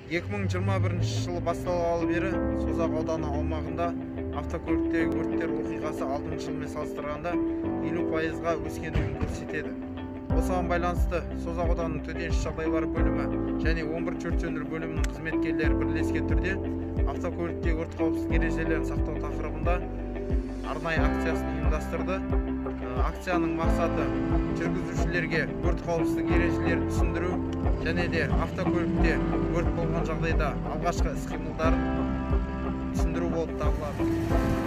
2021 жылы басталғалы бері Созақ ауданы аумағында автокөліктегі өрттер оқиғасы алдыңғы жылмен салыстырғанда 50%-ға өскендігін көрсетеді. Осыған байланысты Созақ ауданының төтенше жағдайлар бөлімі және 11 өрт сөндіру бөлімінің қызметкерлері бірлескен түрде автокөліктегі өрт қауіпсіздік ережелерін сақтау тақырыбында арнайы акциясын ұйымдастырды. Акцияның мақсаты жүргізушілерге өрт қауіпсіздік ережелерін түсіндіру және де автокөлікте өрт болған жағдайда алғашқы іс-қимылдарын түсіндіру болып табылады.